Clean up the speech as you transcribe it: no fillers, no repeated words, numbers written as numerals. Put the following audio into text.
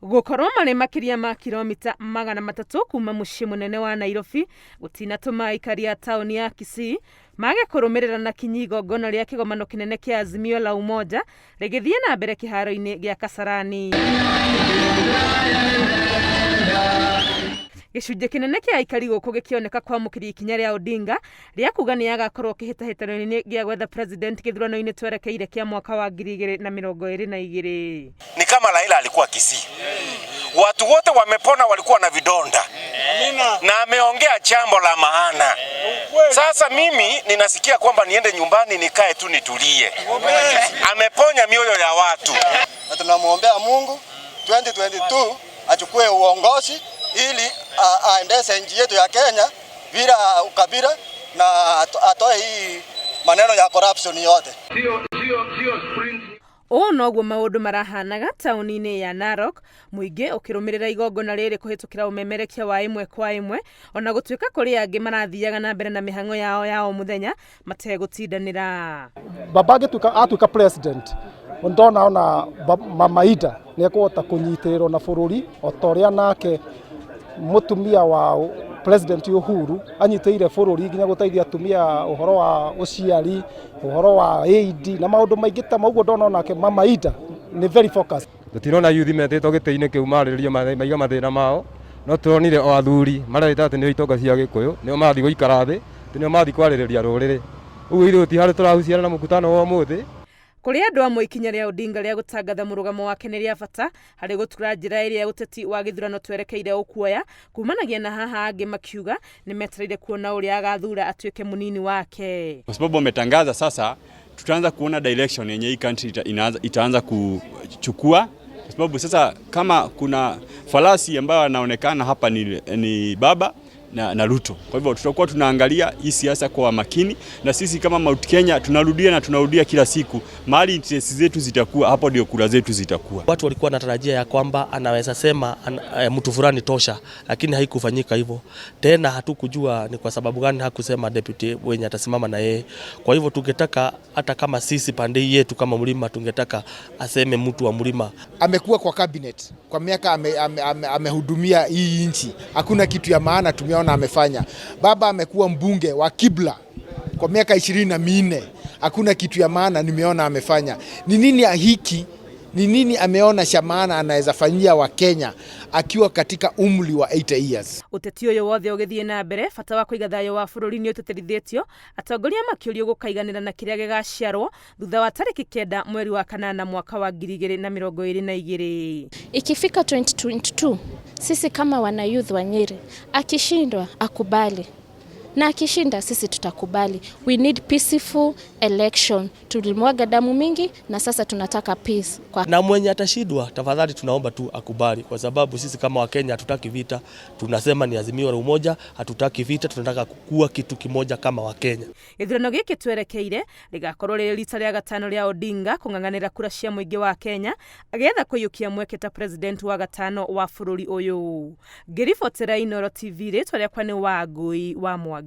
Gũkorwo marĩ makĩria ma kilomita 300 kuma mũciĩ mũnene wa Nairobi gũtinatũma aikari a taũni ya Kisii mage kũrũmĩrĩra na kinyi igongona rĩa kĩgomano kĩnene kĩa Azimio la Umoja rĩgĩthiĩ na mbere kĩharo-inĩ gĩa Kasarani. Gĩcunjĩ kĩnene kĩa aikari gũkũ gĩkĩoneka kwamũkĩria ikinya rĩa Odinga rĩa kuga nĩ agakorwo kĩhĩtahĩtano-inĩ gĩa gwetha president gĩthurano-inĩ twerekeire kĩa mwaka wa 2022. Ni kama Raila alikuwa Kisii, watu wote wamepona, walikuwa na vidonda na ameongea jambo la maana. Sasa mimi ninasikia kwamba niende nyumbani nikae tu nitulie. Ameponya mioyo ya watu na tunamwombea Mungu 2022 achukue uongozi ili aendeshe nchi yetu ya Kenya bila ukabila na atoe hii maneno ya corruption yote. Ũũ noguo maũndũ marahanaga taũni-inĩ ya Narok, mũingĩ ũkĩrũmĩrĩra igongona rĩrĩ kũhĩtũkĩra ũmemerekia wa ĩmwe kwa ĩmwe, ona gũtuĩka kũrĩ angĩ marathiaga na mbere na mĩhang'o yao ya o mũthenya mategũtindanĩra. Baba angĩtuĩka atuĩka president, ndona ona Mama Ida nĩ ekũhota kũnyitĩrĩrwo na bũrũri o ta ũrĩa nake mũtumia wa President Uhuru anyitĩrĩire bũrũri nginya gũteithia atumia ũhoro wa ũciari, ũhoro wa AID na maũndũ maingĩ ta mau. Ũguo ndona onake Mama Ida nĩ very focused. Tũtirona youth metĩtwo gĩtĩ-inĩ kĩu marĩrĩrie maiga mathĩna mao, no tũronire o athuri marerĩta atĩ nĩo itonga cia Gĩkũyũ, nĩo marathiĩ gũikara thĩ, atĩ nĩo marathiĩ kwarĩrĩria rũrĩrĩ. Ũguo ithuĩ gũtirĩ harĩa tũrahuciana na mũkutano wa ũmũthĩ. Kũrĩ andũ amwe, ikinya rĩa Odinga rĩa gũtangatha mũrũgamo wake nĩ rĩa bata harĩ gũtura njĩra ĩrĩa ũteti wa gĩthurano twerekeire ũkuoya kumanagia na haha, angĩ makiuga nĩ metereire kuona ũrĩa agathura atuĩke mũnini wake. Kwa sababu wametangaza sasa, tutaanza kuona direction yenye hii country itaanza kuchukua, kwa sababu sasa kama kuna farasi ambayo anaonekana hapa ni Baba na Ruto. Kwa hivyo tutakuwa tunaangalia hii siasa kwa makini, na sisi kama Mount Kenya tunarudia na tunarudia kila siku, mahali interest zetu zitakuwa, hapo ndio kura zetu zitakuwa. Watu walikuwa wanatarajia ya kwamba anaweza sema mtu fulani tosha, lakini haikufanyika hivyo. Tena hatukujua ni kwa sababu gani hakusema deputy mwenye atasimama na yeye. Kwa hivyo tungetaka hata kama sisi pande hii yetu kama mlima tungetaka aseme mtu wa mlima. Amekuwa kwa cabinet kwa miaka amehudumia hii nchi, hakuna kitu ya maana tumeona amefanya. Baba amekuwa mbunge wa Kibra kwa miaka 24, hakuna kitu ya maana nimeona amefanya. Ni nini hiki? Ni nini ameona cha maana anaweza fanyia Wakenya akiwa katika umri wa 80 years? Ũteti ũyũ wothe ũgĩthiĩ na mbere, bata wa kũiga thayũ wa bũrũri nĩ ũtĩtĩrithĩtio, atongoria makĩũrio gũkaiganĩra na kĩrĩa gĩgaciarwo thutha wa tarĩki 9 mweri wa kanana mwaka wa 2022. Ikifika 2022, sisi kama wana youth wa Nyeri, akishindwa akubali na akishinda sisi tutakubali. We need peaceful election. Tulimwaga damu mingi na sasa tunataka peace kwa Na mwenye atashindwa, tafadhali tunaomba tu akubali, kwa sababu sisi kama Wakenya hatutaki vita. Tunasema ni Azimio la Umoja, hatutaki vita, tunataka kukua kitu kimoja kama Wakenya. Gĩthurano gĩkĩ twerekeire rĩgakorwo rĩrĩ rita rĩa gatano rĩa Odinga kũng'ang'anĩra kura cia mũingĩ wa Kenya agĩetha kũiyũkia mweke ta president wa gatano wa bũrũri ũyũ. Ngĩribotera Inooro TV, rĩtwa rĩakwa nĩ Wangũi wa Mwangi.